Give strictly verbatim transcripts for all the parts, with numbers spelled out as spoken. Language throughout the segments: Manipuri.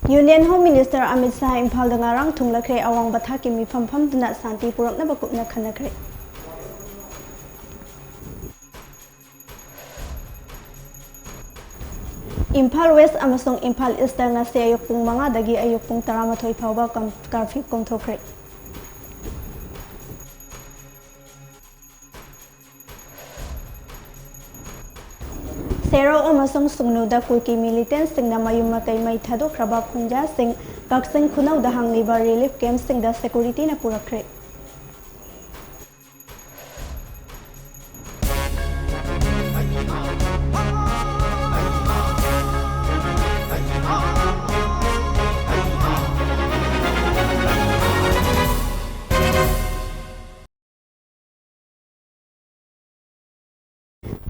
Union Home Minister Amit Shah ꯏꯝꯐꯥꯜꯗ ꯉꯔꯥꯡ ꯊꯨꯡꯂꯈ꯭ꯔꯦ꯫ ꯑꯋꯥꯡꯕ ꯊꯥꯛꯀꯤ ꯃꯤꯐꯝ ꯐꯝꯗꯨꯅ ꯁꯥꯟꯇꯤ ꯄꯨꯔꯛꯅꯕ ꯀꯨꯞꯅ ꯈꯟꯅꯈ꯭ꯔꯦ꯫ ꯏꯝꯐꯥꯜ ꯋꯦꯁ ꯑꯃꯁꯨꯡ ꯏꯝꯐꯥꯜ ꯏꯁꯇ ꯉꯁꯤ ꯑꯌꯨꯛ ꯄꯨꯡ ꯃꯉꯥꯗꯒꯤ ꯑꯌꯨꯛ ꯄꯨꯡ ꯇꯔꯥꯃꯥꯊꯣꯏ ꯐꯥꯎꯕ ꯀꯝ-, ꯀꯥꯔꯐ꯭ꯌꯨ ꯀꯣꯝꯊꯣꯛꯈ꯭ꯔꯦ꯫ ꯁꯦꯔꯧ ꯑꯃꯁꯨꯡ ꯁꯨꯡꯅꯨꯗ ꯀꯨꯀꯤ ꯃꯤꯂꯤꯇꯦꯟꯁꯁꯤꯡꯅ ꯃꯌꯨꯝ ꯃꯀꯩ ꯃꯩ ꯊꯥꯗꯣꯛꯈ꯭ꯔꯕ ꯈꯨꯟꯖꯥꯁꯤꯡ ꯀꯛꯆꯤꯡ ꯈꯨꯅꯧꯗ ꯍꯥꯡꯂꯤꯕ ꯔꯤꯂꯤꯐ ꯀꯦꯝꯞꯁꯤꯡꯗ ꯁꯦꯀꯨꯔꯤꯇꯤꯅ ꯄꯨꯔꯛꯈ꯭ꯔꯦ꯫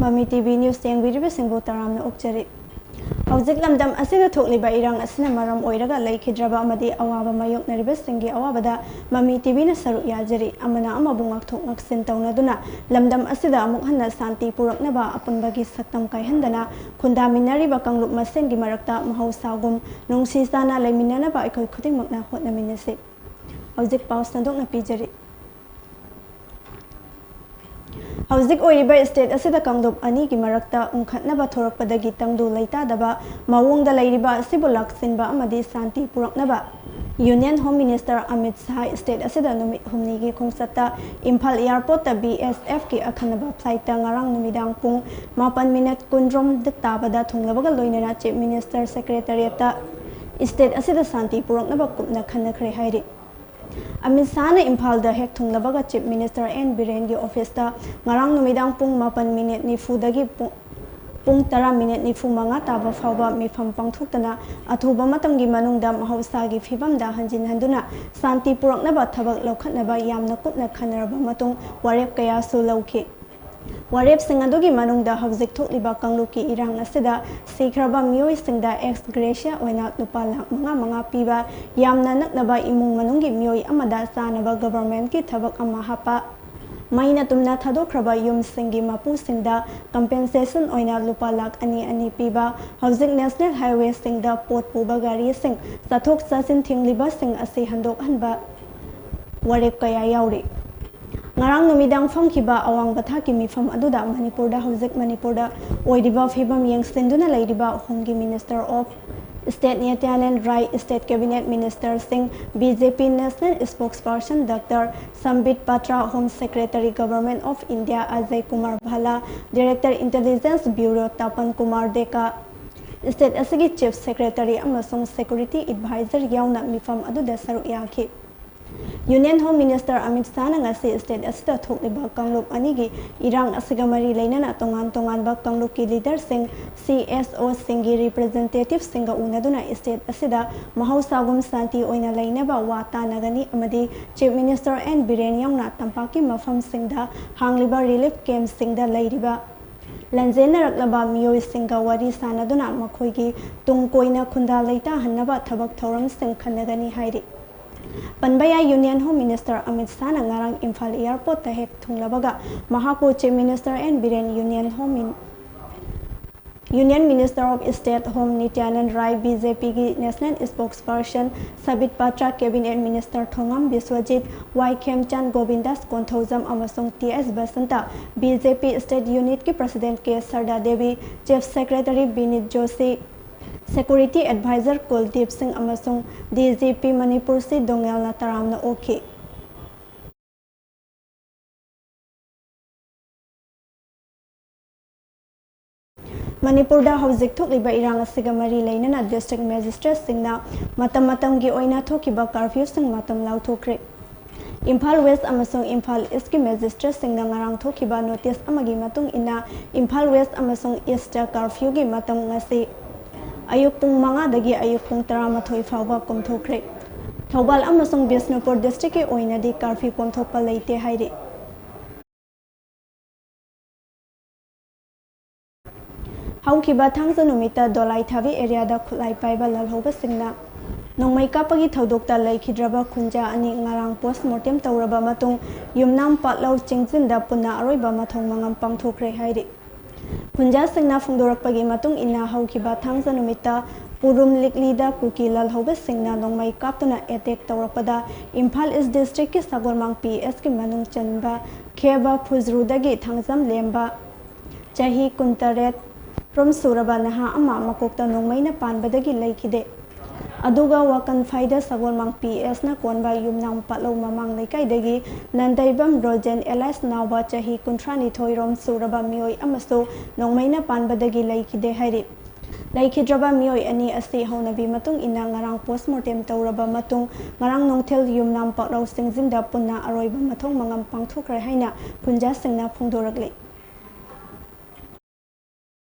ꯃꯃꯤ ꯇꯤ ꯚꯤ ꯅ꯭ꯌꯨꯁ ꯌꯦꯡꯕꯤꯔꯤꯕꯁꯤꯡꯕꯨ ꯇꯔꯥꯝꯅ ꯑꯣꯛꯆꯔꯤ꯫ ꯍꯧꯖꯤꯛ ꯂꯝꯗꯝ ꯑꯁꯤꯗ ꯊꯣꯛꯂꯤꯕ ꯏꯔꯥꯡ ꯑꯁꯤꯅ ꯃꯔꯝ ꯑꯣꯏꯔꯒ ꯂꯩꯈꯤꯗ꯭ꯔꯕ ꯑꯃꯗꯤ ꯑꯋꯥꯕ ꯃꯥꯌꯣꯛꯅꯔꯤꯕꯁꯤꯡꯒꯤ ꯑꯋꯥꯕꯗ ꯃꯃꯤ ꯇꯤ ꯚꯤꯅ ꯁꯔꯨꯛ ꯌꯥꯖꯔꯤ꯫ ꯑꯃꯅ ꯑꯃꯕꯨ ꯉꯥꯛꯊꯣꯛ ꯉꯥꯛꯁꯤꯟ ꯇꯧꯅꯗꯨꯅ ꯂꯝꯗꯝ ꯑꯁꯤꯗ ꯑꯃꯨꯛ ꯍꯟꯅ ꯁꯥꯟꯇꯤ ꯄꯨꯔꯛꯅꯕ ꯑꯄꯨꯟꯕꯒꯤ ꯁꯛꯇꯝ ꯀꯥꯏꯍꯟꯗꯅ ꯈꯨꯟꯗꯥꯃꯤꯟꯅꯔꯤꯕ ꯀꯥꯡꯂꯨꯞ ꯃꯁꯦꯟꯒꯤ ꯃꯔꯛꯇ ꯃꯍꯧꯁꯥꯒꯨꯝ ꯅꯨꯡꯁꯤ ꯆꯥꯟꯅ ꯂꯩꯃꯤꯟꯅꯅꯕ ꯑꯩꯈꯣꯏ ꯈꯨꯗꯤꯡꯃꯛꯅ ꯍꯣꯠꯅꯃꯤꯟꯅꯁꯤ꯫ ꯍꯧꯖꯤꯛ ꯄꯥꯎ ꯁꯟꯗꯣꯛꯅ ꯄꯤꯖꯔꯤ꯫ ꯍꯧꯖꯤꯛ ꯑꯣꯏꯔꯤꯕ ꯁ꯭ꯇꯦꯠ ꯑꯁꯤꯗ ꯀꯥꯡꯂꯨꯞ ꯑꯅꯤꯒꯤ ꯃꯔꯛꯇ ꯎꯪꯈꯠꯅꯕ ꯊꯣꯔꯛꯄꯗꯒꯤ ꯇꯪꯗꯨ ꯂꯩꯇꯥꯗꯕ ꯃꯑꯣꯡꯗ ꯂꯩꯔꯤꯕ ꯑꯁꯤꯕꯨ ꯂꯥꯛꯁꯤꯟꯕ ꯑꯃꯗꯤ ꯁꯥꯟꯇꯤ ꯄꯨꯔꯛꯅꯕ union home minister Amit Shah state ꯑꯁꯤꯗ ꯅꯨꯃꯤꯠ ꯍꯨꯝꯅꯤꯒꯤ ꯈꯣꯡꯆꯠꯇ ꯏꯝꯐꯥꯜ ꯑꯦꯌꯔꯄꯣꯔꯠꯇ ꯕꯤ ꯑꯦꯁ ꯑꯦꯐꯀꯤ ꯑꯈꯟꯅꯕ ꯐ꯭ꯂꯥꯏꯠꯇ ꯉꯔꯥꯡ ꯅꯨꯃꯤꯗꯥꯡ ꯄꯨꯡ ꯃꯥꯄꯟ ꯃꯤꯅꯠ ꯀꯨꯟꯔꯣꯝꯗ ꯇꯥꯕꯗ ꯊꯨꯡꯂꯕꯒ ꯂꯣꯏꯅꯅ ꯆꯤꯐ ꯃꯤꯅꯤꯁꯇꯔ ꯁꯦꯀ꯭ꯔꯦꯇꯔꯤꯌꯦꯠꯇ ꯁ꯭ꯇꯦꯠ ꯑꯁꯤꯗ ꯁꯥꯟꯇꯤ ꯄꯨꯔꯛꯅꯕ ꯀꯨꯞꯅ ꯈꯟꯅꯈ꯭ꯔꯦ ꯍꯥꯏꯔꯤ꯫ ꯑꯃꯤꯠ ꯁꯥꯍꯅ ꯏꯝꯐꯥꯜꯗ ꯍꯦꯛ ꯊꯨꯡꯂꯕꯒ ꯆꯤꯐ ꯃꯤꯅꯤꯁꯇꯔ ꯑꯦꯟ ꯕꯤꯔꯦꯟꯒꯤ ꯑꯣꯐꯤꯁꯇ ꯉꯔꯥꯡ ꯅꯨꯃꯤꯗꯥꯡ ꯄꯨꯡ ꯃꯥꯄꯟ ꯃꯤꯅꯤꯠ ꯅꯤꯐꯨꯗꯒꯤ ꯄꯨꯡ, ꯄꯨꯡ ꯇꯔꯥ ꯃꯤꯅꯤꯠ ꯅꯤꯐꯨ ꯃꯉꯥ ꯇꯥꯕ ꯐꯥꯎꯕ ꯃꯤꯐꯝ ꯄꯥꯡꯊꯣꯛꯇꯅ ꯑꯊꯨꯕ ꯃꯇꯝꯒꯤ ꯃꯅꯨꯡꯗ ꯃꯍꯧꯁꯥꯒꯤ ꯐꯤꯕꯝꯗ ꯍꯟꯖꯤꯟ ꯍꯟꯗꯨꯅ ꯁꯥꯟꯇꯤ ꯄꯨꯔꯛꯅꯕ ꯊꯕꯛ ꯂꯧꯈꯠꯅꯕ ꯌꯥꯝꯅ ꯀꯨꯞꯅ ꯈꯟꯅꯔꯕ ꯃꯇꯨꯡ ꯋꯥꯔꯦꯞ ꯀꯌꯥꯁꯨ ꯂꯧꯈꯤ꯫ ꯋꯥꯔꯦꯞꯁꯤꯡ ꯑꯗꯨꯒꯤ ꯃꯅꯨꯡꯗ ꯍꯧꯖꯤꯛ ꯊꯣꯛꯂꯤꯕ ꯀꯥꯡꯂꯨꯞꯀꯤ ꯏꯔꯥꯡ ꯑꯁꯤꯗ ꯁꯤꯈ꯭ꯔꯕ ꯃꯤꯑꯣꯏꯁꯤꯡꯗ ꯑꯦꯛꯁ ꯒ꯭ꯔꯦꯁꯤꯌꯥ ꯑꯣꯏꯅ ꯂꯨꯄꯥ ꯂꯥꯈ ꯃꯉꯥ ꯃꯉꯥ ꯄꯤꯕ, ꯌꯥꯝꯅ ꯅꯛꯅꯕ ꯏꯃꯨꯡ ꯃꯅꯨꯡꯒꯤ ꯃꯤꯑꯣꯏ ꯑꯃꯗ ꯆꯥꯅꯕ ꯒꯚꯔꯟꯃꯦꯟꯠꯀꯤ ꯊꯕꯛ ꯑꯃ ꯍꯥꯞꯄ, ꯃꯩꯅ ꯇꯨꯝꯅ ꯊꯥꯗꯣꯛꯈ꯭ꯔꯕ ꯌꯨꯝꯁꯤꯡꯒꯤ ꯃꯄꯨꯁꯤꯡꯗ compensation ꯑꯣꯏꯅ ꯂꯨꯄꯥ ꯂꯥꯈ ꯑꯅꯤ ꯑꯅꯤ ꯄꯤꯕ, ꯍꯧꯖꯤꯛ national highwayꯁꯤꯡꯗ ꯄꯣꯠ ꯄꯨꯕ ꯒꯥꯔꯤꯁꯤꯡ ꯆꯠꯊꯣꯛ ꯆꯠꯁꯤꯟ ꯊꯤꯡꯂꯤꯕꯁꯤꯡ ꯑꯁꯤ ꯍꯟꯗꯣꯛꯍꯟꯕ ꯋꯥꯔꯦꯞ ꯀꯌꯥ ꯌꯥꯎꯔꯤ꯫ ꯉꯔꯥꯡ ꯅꯨꯃꯤꯗꯥꯡ ꯐꯝꯈꯤꯕ ꯑꯋꯥꯡꯕ ꯊꯥꯛꯀꯤ ꯃꯤꯐꯝ ꯑꯗꯨꯗ ꯃꯅꯤꯄꯨꯔꯗ ꯍꯧꯖꯤꯛ ꯃꯅꯤꯄꯨꯔꯗ ꯑꯣꯏꯔꯤꯕ ꯐꯤꯕꯝ ꯌꯦꯡꯁꯤꯟꯗꯨꯅ ꯂꯩꯔꯤꯕ Homeꯒꯤ Minister of State ꯅꯤꯇ꯭ꯌꯥꯅꯟꯗ Rai, State Cabinet Ministerꯁꯤꯡ, BJP National Spokesperson Doctor Sambit Patra, Home Secretary Government of India Ajay Kumar Bhalla, Director Intelligence Bureau Tapan Kumar Deka, state ꯑꯁꯤꯒꯤ Chief Secretary ꯑꯃꯁꯨꯡ Security Advisor ꯌꯥꯎꯅ ꯃꯤꯐꯝ ꯑꯗꯨꯗ ꯁꯔꯨꯛ ꯌꯥꯈꯤ꯫ Union Home Minister ꯑꯃꯤꯠ ꯁꯥꯍꯅ ꯉꯁꯤ state ꯑꯁꯤꯗ ꯊꯣꯛꯂꯤꯕ ꯀꯥꯡꯂꯨꯞ ꯑꯅꯤꯒꯤ ꯏꯔꯥꯡ ꯑꯁꯤꯒ ꯃꯔꯤ ꯂꯩꯅꯅ ꯇꯣꯉꯥꯟ ꯇꯣꯉꯥꯟꯕ ꯀꯥꯡꯂꯨꯞꯀꯤ leaderꯁꯤꯡ, CSOꯁꯤꯡꯒꯤ representativeꯁꯤꯡꯒ ꯎꯅꯗꯨꯅ state ꯑꯁꯤꯗ ꯃꯍꯧꯁꯥꯒꯨꯝ ꯁꯥꯟꯇꯤ ꯑꯣꯏꯅ ꯂꯩꯅꯕ ꯋꯥ ꯇꯥꯅꯒꯅꯤ ꯑꯃꯗꯤ Chief Minister ꯑꯦꯟ ꯕꯤꯔꯦꯟ ꯌꯥꯎꯅ ꯇꯝꯄꯥꯛꯀꯤ ꯃꯐꯝꯁꯤꯡꯗ ꯍꯥꯡꯂꯤꯕ relief campꯁꯤꯡꯗ ꯂꯩꯔꯤꯕ ꯂꯥꯟꯖꯦꯟꯅꯔꯛꯂꯕ ꯃꯤꯑꯣꯏꯁꯤꯡꯒ ꯋꯥꯔꯤ ꯁꯥꯅꯗꯨꯅ ꯃꯈꯣꯏꯒꯤ ꯇꯨꯡ ꯀꯣꯏꯅ ꯈꯨꯟꯗꯥ ꯂꯩꯇꯥꯍꯟꯅꯕ ꯊꯕꯛ ꯊꯧꯔꯝꯁꯤꯡ ꯈꯟꯅꯒꯅꯤ ꯍꯥꯏꯔꯤ꯫ ꯄꯟꯕ ꯌꯥꯏ, Union Home Minister ꯑꯃꯤꯠ ꯁꯥꯍꯅ ꯉꯔꯥꯡ ꯏꯝꯐꯥꯜ airportꯇ ꯍꯦꯛ ꯊꯨꯡꯂꯕꯒ ꯃꯍꯥꯛꯄꯨ Chief Minister N Biren, Union Home Min-, Union Minister of State Home Nityanand Rai, BJPꯒꯤ National Spokesperson Sambit Patra, Cabinet Minister ꯊꯣꯉꯥꯝ ꯕꯤꯁ꯭ꯋꯖꯤꯠ, ꯋꯥꯏ ꯈꯦꯝꯆꯥꯟ, ꯒꯣꯕꯤꯟꯗꯥꯁ ꯀꯣꯟꯊꯧꯖꯝ ꯑꯃꯁꯨꯡ T S Basanta, BJP State Unitꯀꯤ President K Sarada Devi, Chief Secretary Vineet Joshi, Security Advisor Kuldeep Singh ꯑꯃꯁꯨꯡ DGP ꯃꯅꯤꯄꯨꯔ ꯁꯤ ꯗꯣꯉꯦꯜꯅ ꯇꯔꯥꯝꯅ ꯑꯣꯛꯈꯤ꯫ ꯃꯅꯤꯄꯨꯔꯗ ꯍꯧꯖꯤꯛ ꯊꯣꯛꯂꯤꯕ ꯏꯔꯥꯡ ꯑꯁꯤꯒ ꯃꯔꯤ ꯂꯩꯅꯅ district magistrateꯁꯤꯡꯅ ꯃꯇꯝ ꯃꯇꯝꯒꯤ ꯑꯣꯏꯅ ꯊꯣꯛꯈꯤꯕ curfewꯁꯤꯡ ꯃꯇꯝ ꯂꯥꯎꯊꯣꯛꯈ꯭ꯔꯦ꯫ ꯏꯝꯐꯥꯜ West ꯑꯃꯁꯨꯡ ꯏꯝꯐꯥꯜ Eastꯀꯤ magistrateꯁꯤꯡꯅ ꯉꯔꯥꯡ ꯊꯣꯛꯈꯤꯕ notice ꯑꯃꯒꯤ ꯃꯇꯨꯡ ꯏꯟꯅ, ꯏꯝꯐꯥꯜ West ꯑꯃꯁꯨꯡ Eastꯇ curfewꯒꯤ ꯃꯇꯝ ꯉꯁꯤ ꯑꯌꯨꯛ ꯄꯨꯡ ꯃꯉꯥꯗꯒꯤ ꯑꯌꯨꯛ ꯄꯨꯡ ꯇꯔꯥꯃꯥꯊꯣꯏ ꯐꯥꯎꯕ ꯀꯣꯝꯊꯣꯛꯈ꯭ꯔꯦ꯫ ꯊꯧꯕꯥꯜ ꯑꯃꯁꯨꯡ ꯕꯤꯁꯅꯨꯄꯨꯔ districtꯀꯤ ꯑꯣꯏꯅꯗꯤ curfew ꯀꯣꯝꯊꯣꯛꯄ ꯂꯩꯇꯦ ꯍꯥꯏꯔꯤ꯫ ꯍꯧꯈꯤꯕ ꯊꯥꯡꯖ ꯅꯨꯃꯤꯠꯇ ꯗꯣꯂꯥꯏ ꯊꯥꯕꯤ areaꯗ ꯈꯨꯠꯂꯥꯏ ꯄꯥꯏꯕ ꯂꯥꯜꯍꯧꯕꯁꯤꯡꯅ ꯅꯣꯡꯃꯩ ꯀꯥꯞꯄꯒꯤ ꯊꯧꯗꯣꯛꯇ ꯂꯩꯈꯤꯗ꯭ꯔꯕ ꯈꯨꯟꯖꯥ ꯑꯅꯤ ꯉꯔꯥꯡ post mortem ꯇꯧꯔꯕ ꯃꯇꯨꯡ ꯌꯨꯝꯅꯥꯝ ꯄꯥꯠꯂꯧ ꯆꯤꯡꯖꯤꯟꯗ ꯄꯨꯟꯅ ꯑꯔꯣꯏꯕ ꯃꯊꯧ ꯃꯉꯝ ꯄꯥꯡꯊꯣꯛꯈ꯭ꯔꯦ ꯍꯥꯏꯔꯤ꯫ ꯈꯨꯟꯖꯥꯁꯤꯡꯅ ꯐꯣꯡꯗꯣꯔꯛꯄꯒꯤ ꯃꯇꯨꯡ ꯏꯟꯅ, ꯍꯧꯈꯤꯕ ꯊꯥꯡꯖ ꯅꯨꯃꯤꯠꯇ ꯄꯨꯔꯨꯝ ꯂꯤꯛꯂꯤꯗ ꯀꯨꯀꯤ ꯂꯥꯜꯍꯧꯕꯁꯤꯡꯅ ꯅꯣꯡꯃꯩ ꯀꯥꯞꯇꯨꯅ attack ꯇꯧꯔꯛꯄꯗ ꯏꯝꯐꯥꯜ East District ꯀꯤ ꯁꯒꯣꯜꯃꯥꯡ P S ꯀꯤ ꯃꯅꯨꯡ ꯆꯟꯕ ꯈꯦꯕ ꯐꯨꯖꯔꯨꯗꯒꯤ ꯊꯥꯡꯖꯝ ꯂꯦꯝꯕ, ꯆꯍꯤ ꯀꯨꯟꯇꯔꯦꯠ ꯔꯣꯝ ꯁꯨꯔꯕ ꯅꯍꯥ ꯑꯃ ꯃꯀꯣꯛꯇ ꯅꯣꯡꯃꯩꯅ ꯄꯥꯟꯕꯗꯒꯤ ꯂꯩꯈꯤꯗꯦ꯫ ꯑꯗꯨꯒ ꯋꯥꯀꯟꯐꯥꯏꯗ ꯁꯒꯣꯜꯃꯥꯡ P S ꯅ ꯀꯣꯟꯕ ꯌꯨꯝꯅꯥꯝ ꯄꯥꯠꯂꯧ ꯃꯃꯥꯡ ꯂꯩꯀꯥꯏꯗꯒꯤ ꯂꯟꯗꯩꯕꯝ ꯔꯣꯖꯦꯟ alias ꯅꯥꯎꯕ, ꯆꯍꯤ ꯀꯨꯟꯊ꯭ꯔꯥꯅꯤꯊꯣꯏ ꯔꯣꯝ ꯁꯨꯔꯕ ꯃꯤꯑꯣꯏ ꯑꯃꯁꯨ ꯅꯣꯡꯃꯩꯅ ꯄꯥꯟꯕꯗꯒꯤ ꯂꯩꯈꯤꯗꯦ ꯍꯥꯏꯔꯤ꯫ ꯂꯩꯈꯤꯗ꯭ꯔꯕ ꯃꯤꯑꯣꯏ ꯑꯅꯤ ꯑꯁꯤ ꯍꯧꯅꯕꯤ ꯃꯇꯨꯡ ꯏꯟꯅ ꯉꯔꯥꯡ post mortem ꯇꯧꯔꯕ ꯃꯇꯨꯡ ꯉꯔꯥꯡ ꯅꯨꯡꯊꯤꯜ ꯌꯨꯝꯅꯥꯝ ꯄꯥꯛꯂꯧ ꯆꯤꯡꯖꯤꯟꯗ ꯄꯨꯟꯅ ꯑꯔꯣꯏꯕ ꯃꯊꯧ ꯃꯉꯝ ꯄꯥꯡꯊꯣꯛꯈ꯭ꯔꯦ ꯍꯥꯏꯅ ꯈꯨꯟꯖꯥꯁꯤꯡꯅ ꯐꯣꯡꯗꯣꯔꯛꯂꯤ꯫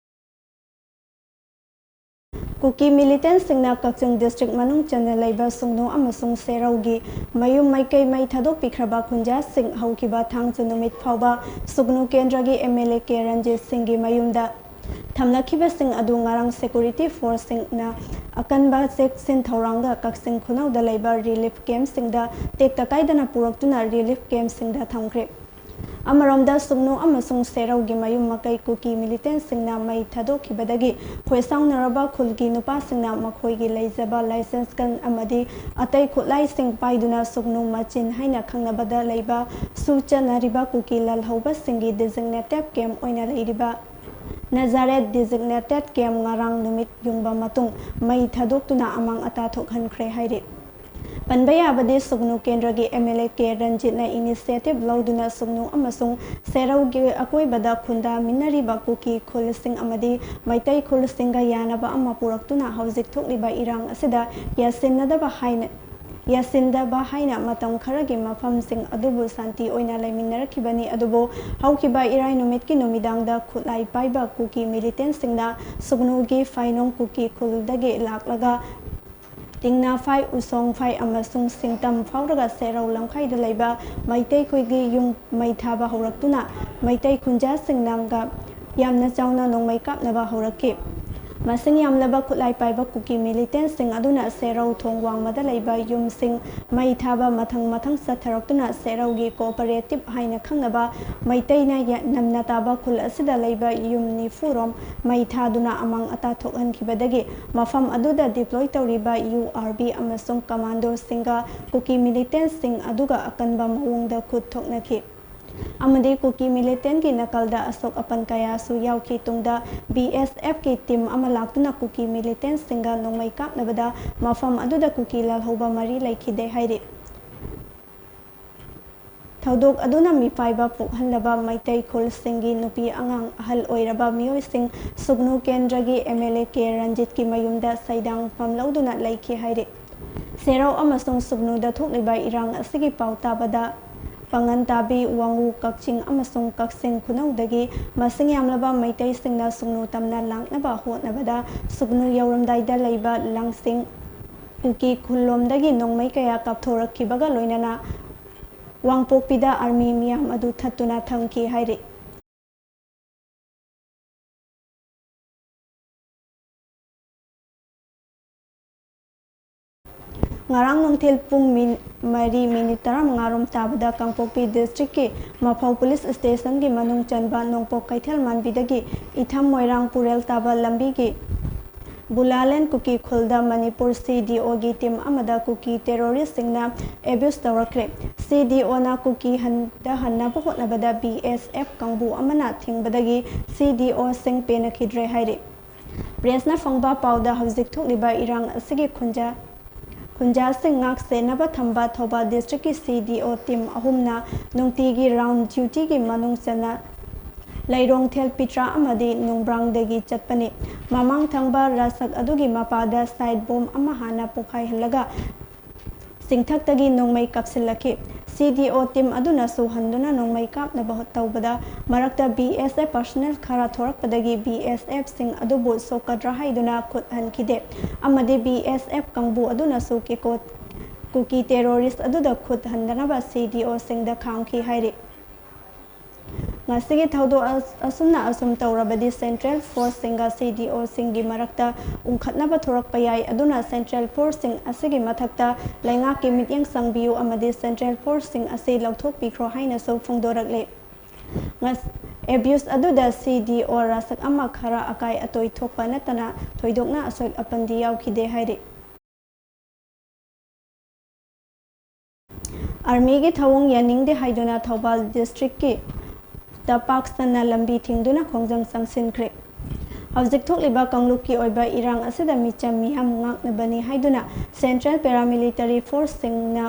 ꯀꯨꯀꯤ militant ꯁꯤꯡꯅ ꯀꯛꯆꯤꯡ district ꯃꯅꯨꯡ ꯆꯟꯅ ꯂꯩꯕ ꯁꯨꯒꯅꯨ ꯑꯃꯁꯨꯡ ꯁꯦꯔꯧꯒꯤ ꯃꯌꯨꯝ ꯃꯥꯏꯀꯩ ꯃꯩ ꯊꯥꯗꯣꯛꯄꯤꯈ꯭ꯔꯕ ꯈꯨꯟꯖꯥꯁꯤꯡ ꯍꯧꯈꯤꯕ ꯊꯥꯡꯖ ꯅꯨꯃꯤꯠ ꯐꯥꯎꯕ ꯁꯨꯒꯅꯨ ꯀꯦꯟꯗ꯭ꯔꯒꯤ M L A ꯀꯦ ꯔꯟꯖꯤꯠ ꯁꯤꯡꯒꯤ ꯃꯌꯨꯝꯗ ꯊꯝꯂꯛꯈꯤꯕꯁꯤꯡ ꯑꯗꯨ ꯉꯔꯥꯡ security force ꯁꯤꯡꯅ ꯑꯀꯟꯕ ꯆꯦꯛꯁꯤꯟ ꯊꯧꯔꯥꯡꯒ ꯀꯛꯆꯤꯡ ꯈꯨꯅꯧꯗ ꯂꯩꯕ relief camp ꯁꯤꯡꯗ ꯇꯦꯛꯇ ꯀꯥꯏꯗꯅ ꯄꯨꯔꯛꯇꯨꯅ relief camp ꯁꯤꯡꯗ ꯊꯝꯈ꯭ꯔꯦ꯫ ꯑꯃꯔꯣꯝꯗ ꯁꯨꯒꯅꯨ ꯑꯃꯁꯨꯡ ꯁꯦꯔꯧꯒꯤ ꯃꯌꯨꯝ ꯃꯀꯩ ꯀꯨꯀꯤ militant ꯁꯤꯡꯅ ꯃꯩ ꯊꯥꯗꯣꯛꯈꯤꯕꯗꯒꯤ ꯈꯣꯏꯁꯥꯎꯅꯔꯕ ꯈꯨꯜꯒꯤ ꯅꯨꯄꯥꯁꯤꯡꯅ ꯃꯈꯣꯏꯒꯤ ꯂꯩꯖꯕ license gun ꯑꯃꯗꯤ ꯑꯇꯩ ꯈꯨꯠꯂꯥꯏꯁꯤꯡ ꯄꯥꯏꯗꯨꯅ ꯁꯨꯒꯅꯨ ꯃꯆꯤꯟ ꯍꯥꯏꯅ ꯈꯪꯅꯕꯗ ꯂꯩꯕ ꯁꯨ ꯆꯠꯅꯔꯤꯕ ꯀꯨꯀꯤ ꯂꯥꯜꯍꯧꯕꯁꯤꯡꯒꯤ designated camp ꯑꯣꯏꯅ ꯂꯩꯔꯤꯕ ꯅꯖꯥꯔꯦꯠ designated camp ꯉꯔꯥꯡ ꯅꯨꯃꯤꯠ ꯌꯨꯡꯕ ꯃꯇꯨꯡ ꯃꯩ ꯊꯥꯗꯣꯛꯇꯨꯅ ꯑꯃꯥꯡ ꯑꯇꯥ ꯊꯣꯛꯍꯟꯈ꯭ꯔꯦ ꯍꯥꯏꯔꯤ꯫ ꯄꯟꯕ ꯌꯥꯕꯗꯤ ꯁꯨꯒꯅꯨ ꯀꯦꯟꯗ꯭ꯔꯒꯤ M L A K ꯔꯟꯖꯤꯠꯅ initiative ꯂꯧꯗꯨꯅ ꯁꯨꯒꯅꯨ ꯑꯃꯁꯨꯡ ꯁꯦꯔꯧꯒꯤ ꯑꯀꯣꯏꯕꯗ ꯈꯨꯟꯗꯥꯃꯤꯟꯅꯔꯤꯕ ꯀꯨꯀꯤ ꯈꯨꯜꯁꯤꯡ ꯑꯃꯗꯤ ꯃꯩꯇꯩ ꯈꯨꯜꯁꯤꯡꯒ ꯌꯥꯅꯕ ꯑꯃ ꯄꯨꯔꯛꯇꯨꯅ ꯍꯧꯖꯤꯛ ꯊꯣꯛꯂꯤꯕ ꯏꯔꯥꯡ ꯑꯁꯤꯗ ꯌꯥꯁꯤꯟꯅꯗꯕ ꯍꯥꯏꯅ, ꯌꯥꯁꯤꯟꯗꯕ ꯍꯥꯏꯅ ꯃꯇꯝ ꯈꯔꯒꯤ ꯃꯐꯝꯁꯤꯡ ꯑꯗꯨꯕꯨ ꯁꯥꯟꯇꯤ ꯑꯣꯏꯅ ꯂꯩꯃꯤꯟꯅꯔꯛꯈꯤꯕꯅꯤ꯫ ꯑꯗꯨꯕꯨ ꯍꯧꯈꯤꯕ ꯏꯔꯥꯏ ꯅꯨꯃꯤꯠꯀꯤ ꯅꯨꯃꯤꯗꯥꯡꯗ ꯈꯨꯠꯂꯥꯏ ꯄꯥꯏꯕ ꯀꯨꯀꯤ militant ꯁꯤꯡꯅ ꯁꯨꯒꯅꯨꯒꯤ ꯐꯥꯏꯅꯣꯡ ꯀꯨꯀꯤ ꯈꯨꯜꯗꯒꯤ ꯂꯥꯛꯂꯒ ꯇꯤꯡꯅꯐꯥꯏ, ꯎꯁꯣꯡꯐꯥꯏ ꯑꯃꯁꯨꯡ ꯁꯤꯡꯇꯝ ꯐꯥꯎꯔꯒ ꯁꯦꯔꯧ ꯂꯝꯈꯥꯏꯗ ꯂꯩꯕ ꯃꯩꯇꯩ ꯈꯨꯜꯒꯤ ꯌꯨꯝ ꯃꯩ ꯊꯥꯕ ꯍꯧꯔꯛꯇꯨꯅ ꯃꯩꯇꯩ ꯈꯨꯟꯖꯥꯁꯤꯡꯅꯒ ꯌꯥꯝꯅ ꯆꯥꯎꯅ ꯅꯣꯡꯃꯩ ꯀꯥꯞꯅꯕ ꯍꯧꯔꯛꯈꯤ꯫ ꯃꯁꯤꯡ ꯌꯥꯝꯂꯕ ꯈꯨꯠꯂꯥꯏ ꯄꯥꯏꯕ ꯀꯨꯀꯤ ꯃꯤꯂꯤꯇꯦꯟꯁꯤꯡ ꯑꯗꯨꯅ ꯁꯦꯔꯧ ꯊꯣꯡ ꯋꯥꯡꯃꯗ ꯂꯩꯕ ꯌꯨꯝꯁꯤꯡ ꯃꯩ ꯊꯥꯕ ꯃꯊꯪ ꯃꯊꯪ ꯆꯠꯊꯔꯛꯇꯨꯅ ꯁꯦꯔꯧꯒꯤ ꯀꯣꯑꯣꯄꯔꯦꯇꯤꯚ ꯍꯥꯏꯅ ꯈꯪꯅꯕ ꯃꯩꯇꯩꯅ ꯌꯥ-, ꯅꯝꯅ ꯇꯥꯕ ꯈꯨꯜ ꯑꯁꯤꯗ ꯂꯩꯕ ꯌꯨꯝ ꯅꯤꯐꯨ ꯔꯣꯝ ꯃꯩ ꯊꯥꯗꯨꯅ ꯑꯃꯥꯡ ꯑꯇꯥ ꯊꯣꯛꯍꯟꯈꯤꯕꯗꯒꯤ ꯃꯐꯝ ꯑꯗꯨꯗ deploy ꯇꯧꯔꯤꯕ U R B ꯑꯃꯁꯨꯡ commandoꯁꯤꯡꯒ ꯀꯨꯀꯤ ꯃꯤꯂꯤꯇꯦꯟꯁꯤꯡ ꯑꯗꯨꯒ ꯑꯀꯟꯕ ꯃꯑꯣꯡꯗ ꯈꯨꯠ ꯊꯣꯛꯅꯈꯤ꯫ ꯑꯃꯗꯤ ꯀꯨꯀꯤ ꯃꯤꯂꯤꯇꯦꯟꯒꯤ ꯅꯥꯀꯜꯗ ꯑꯁꯣꯛ ꯑꯄꯟ ꯀꯌꯥꯁꯨ ꯌꯥꯎꯈꯤ꯫ ꯇꯨꯡꯗ B S Fꯀꯤ team ꯑꯃ ꯂꯥꯛꯇꯨꯅ ꯀꯨꯀꯤ ꯃꯤꯂꯤꯇꯦꯟꯁꯤꯡꯒ ꯅꯣꯡꯃꯩ ꯀꯥꯞꯅꯕꯗ ꯃꯐꯝ ꯑꯗꯨꯗ ꯀꯨꯀꯤ ꯂꯥꯜꯍꯧꯕ ꯃꯔꯤ ꯂꯩꯈꯤꯗꯦ ꯍꯥꯏꯔꯤ꯫ ꯊꯧꯗꯣꯛ ꯑꯗꯨꯅ ꯃꯤꯄꯥꯏꯕ ꯄꯣꯛꯍꯜꯂꯕ ꯃꯩꯇꯩ ꯈꯨꯜꯁꯤꯡꯒꯤ ꯅꯨꯄꯤ ꯑꯉꯥꯡ ꯑꯍꯜ ꯑꯣꯏꯔꯕ ꯃꯤꯑꯣꯏꯁꯤꯡ ꯁꯨꯒꯅꯨ ꯀꯦꯟꯗ꯭ꯔꯒꯤ M L A K ꯔꯟꯖꯤꯠꯀꯤ ꯃꯌꯨꯝꯗ ꯁꯩꯗꯥꯡꯐꯝ ꯂꯧꯗꯨꯅ ꯂꯩꯈꯤ ꯍꯥꯏꯔꯤ꯫ ꯁꯦꯔꯧ ꯑꯃꯁꯨꯡ ꯁꯨꯒꯅꯨꯗ ꯊꯣꯛꯂꯤꯕ ꯏꯔꯥꯡ ꯑꯁꯤꯒꯤ ꯄꯥꯎ ꯇꯥꯕꯗ ꯄꯥꯉꯟ ꯇꯥꯕꯤ, ꯋꯥꯉꯨ, ꯀꯛꯆꯤꯡ ꯑꯃꯁꯨꯡ ꯀꯛꯆꯤꯡ ꯈꯨꯅꯧꯗꯒꯤ ꯃꯁꯤꯡ ꯌꯥꯝꯂꯕ ꯃꯩꯇꯩꯁꯤꯡꯅ ꯁꯨꯒꯅꯨ ꯇꯝꯅ ꯂꯥꯛꯅꯕ ꯍꯣꯠꯅꯕꯗ ꯁꯨꯒꯅꯨ ꯌꯧꯔꯝꯗꯥꯏꯗ ꯂꯩꯕ ꯂꯥꯡꯁꯤꯡ ꯀꯨꯀꯤ ꯈꯨꯜꯂꯣꯝꯗꯒꯤ ꯅꯣꯡꯃꯩ ꯀꯌꯥ ꯀꯥꯞꯊꯣꯔꯛꯈꯤꯕꯒ ꯂꯣꯏꯅꯅ ꯋꯥꯡꯄꯣꯛꯄꯤꯗ army ꯃꯤꯌꯥꯝ ꯑꯗꯨ ꯊꯠꯇꯨꯅ ꯊꯝꯈꯤ ꯍꯥꯏꯔꯤ꯫ ꯉꯔꯥꯡ ꯅꯨꯡꯊꯤꯜ ꯄꯨꯡ ꯃꯤ-, ꯃꯔꯤ ꯃꯤꯅꯤꯠ ꯇꯔꯥꯃꯉꯥ ꯔꯣꯝ ꯇꯥꯕꯗ ꯀꯥꯡꯄꯣꯛꯄꯤ districtꯀꯤ ꯃꯐꯧ police stationꯒꯤ ꯃꯅꯨꯡ ꯆꯟꯕ ꯅꯣꯡꯄꯣꯛ ꯀꯩꯊꯦꯜ ꯃꯥꯟꯕꯤꯗꯒꯤ ꯏꯊꯝ ꯃꯣꯏꯔꯥꯡ ꯄꯨꯔꯦꯜ ꯇꯥꯕ ꯂꯝꯕꯤꯒꯤ ꯕꯨꯂꯥꯂꯦꯟ ꯀꯨꯀꯤ ꯈꯨꯜꯗ ꯃꯅꯤꯄꯨꯔ C D Oꯒꯤ team ꯑꯃꯗ ꯀꯨꯀꯤ terroristꯁꯤꯡꯅ abuse ꯇꯧꯔꯛꯈ꯭ꯔꯦ꯫ C D Oꯅ ꯀꯨꯀꯤ ꯍꯟꯊꯍꯟꯅꯕ ꯍꯣꯠꯅꯕꯗ B S F ꯀꯥꯡꯕꯨ ꯑꯃꯅ ꯊꯤꯡꯕꯗꯒꯤ C D Oꯁꯤꯡ ꯄꯦꯟꯅꯈꯤꯗ꯭ꯔꯦ ꯍꯥꯏꯔꯤ꯫ Pressꯅ ꯐꯪꯕ ꯄꯥꯎꯗ ꯍꯧꯖꯤꯛ ꯊꯣꯛꯂꯤꯕ ꯏꯔꯥꯡ ꯑꯁꯤꯒꯤ ꯈꯨꯟꯖꯥ-, ꯈꯨꯟꯖꯥꯁꯤꯡ ꯉꯥꯛ ꯁꯦꯟꯅꯕ ꯊꯝꯕ Thoubal districtꯀꯤ C D O team ꯑꯍꯨꯝꯅ ꯅꯨꯡꯇꯤꯒꯤ round dutyꯒꯤ ꯃꯅꯨꯡ ꯆꯟꯅ ꯂꯩꯔꯣꯡꯊꯦꯜ ꯄꯤꯇ꯭ꯔꯥ ꯑꯃꯗꯤ ꯅꯨꯡꯕ꯭ꯔꯥꯡꯗꯒꯤ ꯆꯠꯄꯅꯤ꯫ ꯃꯃꯥꯡ ꯊꯪꯕ ꯔꯥꯁꯛ ꯑꯗꯨꯒꯤ ꯃꯄꯥꯗ side bomb ꯑꯃ ꯍꯥꯟꯅ ꯄꯣꯈꯥꯏꯍꯜꯂꯒ ꯆꯤꯡꯊꯛꯇꯒꯤ ꯅꯣꯡꯃꯩ ꯀꯥꯞꯁꯤꯜꯂꯛꯈꯤ꯫ C D O team ꯑꯗꯨꯅꯁꯨ ꯍꯟꯗꯨꯅ ꯅꯣꯡꯃꯩ ꯀꯥꯞꯅꯕ ꯇꯧꯕꯗ ꯃꯔꯛꯇ B S F personnel ꯈꯔ ꯊꯣꯔꯛꯄꯗꯒꯤ B S Fꯁꯤꯡ ꯑꯗꯨꯕꯨ ꯁꯣꯛꯀꯗ꯭ꯔꯥ ꯍꯥꯏꯗꯨꯅ ꯈꯨꯠ ꯍꯟꯈꯤꯗꯦ꯫ ꯑꯃꯗꯤ B S F ꯀꯥꯡꯕꯨ ꯑꯗꯨꯅꯁꯨ ꯀꯦꯀꯣ-, ꯀꯨꯀꯤ terrorist ꯑꯗꯨꯗ ꯈꯨꯠ ꯍꯟꯗꯅꯕ C D Oꯁꯤꯡꯗ ꯈꯥꯝꯈꯤ ꯍꯥꯏꯔꯤ꯫ ꯃꯁꯤꯒꯤ ꯊꯧꯗꯣꯛ ꯑꯁ-, ꯑꯁꯨꯝꯅ ꯑꯁꯨꯝ ꯇꯧꯔꯕꯗꯤ ꯁꯦꯟꯇ꯭ꯔꯦꯜ ꯐꯣꯔꯁꯁꯤꯡꯒ ꯁꯤ ꯗꯤ ꯑꯣꯁꯤꯡꯒꯤ ꯃꯔꯛꯇ ꯎꯪꯈꯠꯅꯕ ꯊꯣꯔꯛꯄ ꯌꯥꯏ꯫ ꯑꯗꯨꯅ ꯁꯦꯟꯇ꯭ꯔꯦꯜ ꯐꯣꯔꯁꯁꯤꯡ ꯑꯁꯤꯒꯤ ꯃꯊꯛꯇ ꯂꯩꯉꯥꯛꯀꯤ ꯃꯤꯠꯌꯦꯡ ꯆꯪꯕꯤꯌꯨ ꯑꯃꯗꯤ ꯁꯦꯟꯇ꯭ꯔꯦꯜ ꯐꯣꯔꯁꯁꯤꯡ ꯑꯁꯤ ꯂꯧꯊꯣꯛꯄꯤꯈ꯭ꯔꯣ ꯍꯥꯏꯅꯁꯨ ꯐꯣꯡꯗꯣꯔꯛꯂꯤ꯫ ꯉꯁ-, ꯑꯦꯕ꯭ꯌꯨꯁ ꯑꯗꯨꯗ ꯁꯤ ꯗꯤ ꯑꯣ ꯔꯥꯁꯛ ꯑꯃ ꯈꯔ ꯑꯀꯥꯏ ꯑꯇꯣꯏ ꯊꯣꯛꯄ ꯅꯠꯇꯅ ꯊꯣꯏꯗꯣꯛꯅ ꯑꯁꯣꯛ ꯑꯄꯟꯗꯤ ꯌꯥꯎꯈꯤꯗꯦ ꯍꯥꯏꯔꯤ꯫ ꯑꯥꯔꯃꯤꯒꯤ ꯊꯧꯑꯣꯡ ꯌꯥꯅꯤꯡꯗꯦ ꯍꯥꯏꯗꯨꯅ ꯊꯧꯕꯥꯜ ꯗꯤꯁꯇ꯭ꯔꯤꯛꯀꯤ ꯇ ꯄꯥꯛ ꯁꯟꯅ ꯂꯝꯕꯤ ꯊꯤꯡꯗꯨꯅ ꯈꯣꯡꯖꯪ ꯆꯪꯁꯤꯟꯈ꯭ꯔꯦ꯫ ꯍꯧꯖꯤꯛ ꯊꯣꯛꯂꯤꯕ ꯀꯥꯡꯂꯨꯞꯀꯤ ꯑꯣꯏꯕ ꯏꯔꯥꯡ ꯑꯁꯤꯗ ꯃꯤꯆꯝ ꯃꯤꯌꯥꯝ ꯉꯥꯛꯅꯕꯅꯤ ꯍꯥꯏꯗꯨꯅ ꯁꯦꯟꯇ꯭ꯔꯦꯜ ꯄꯦꯔꯥꯃꯤꯂꯤꯇꯔꯤ ꯐꯣꯔꯁꯁꯤꯡꯅ